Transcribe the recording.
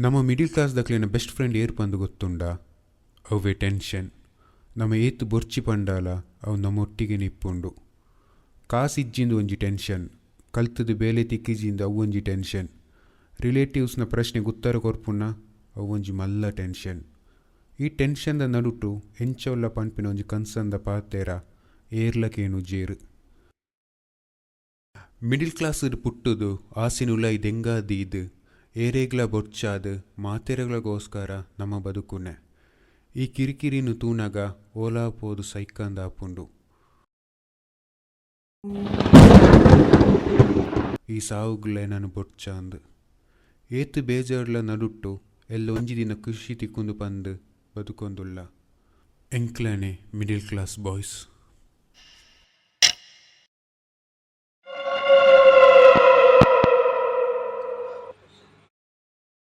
ನಮ middle ಕ್ಲಾಸ್ದಕ್ಲೆನ best friend ಏರ್ ಪಂದ್ ಗೊತ್ತುಂಡ? ಅವ್ವೇ ಟೆನ್ಷನ್. ನಮ ಏತ್ ಬೊರ್ಚಿ ಪಂಡಾಲ ಅವು ನಮ್ಮೊಟ್ಟಿಗೆನೆ ಇಪ್ಪುಂಡು. ಕಾಸ್ ಇಜ್ಜಿಂದ್ ಒಂಜಿ ಟೆನ್ಷನ್, ಕಲ್ತುದು ಬೇಲೆ ತಿಕ್ಕಿಜಿಂದ್ ಅವ್ವೊಂಜಿ ಟೆನ್ಷನ್, ರಿಲೇಟಿವ್ಸ್ನ ಪ್ರಶ್ನೆಗ್ ಉತ್ತರ ಕೊರ್ಪುನ ಅವ್ವೊಂಜಿ ಮಲ್ಲ ಟೆನ್ಷನ್. ಈ ಟೆನ್ಷನ್ದ ನಡುಟು ಎಂಚ ಉಲ್ಲ ಪನ್ಪಿನ ಒಂಜಿ ಕನ್ಸನ್ದ ಪಾತೆರ ಏರ್ಲ ಕೇನುಜೆರ್. ಮಿಡಿಲ್ ಕ್ಲಾಸ್ಡ್ ಪುಟ್ಟುದು ಆಸೆನ್ ಉಲಯಿ ದೆಂಗಾದ್ ದೀದ್ ಏರೆಗ್ಲಾ ಬೊಡ್ಚಾದ್ ಮಾತೆರೆಗ್ಲಗೋಸ್ಕರ ನಮ ಬದುಕುನೆ. ಈ ಕಿರಿಕಿರಿನ್ ತೂನಗ ಓಲಾ ಪೋದು ಸೈಕಂದ್ ಆಪುಂಡು. ಈ ಸಾವುಗ್ಲ ಎನನ್ ಬೊಡ್ಚಾಂದ್. ಏತ್ ಬೇಜಾರ್ಲ ನಡುಟು ಎಲ್ಲೆ ಒಂಜಿ ದಿನ ಖುಷಿ ತಿಕ್ಕುಂಡು ಪಂದ್ ಬದುಕೊಂದುಲ್ಲ. ಎಂಕ್ಲನೆ ಮಿಡಿಲ್ ಕ್ಲಾಸ್ ಬಾಯ್ಸ್.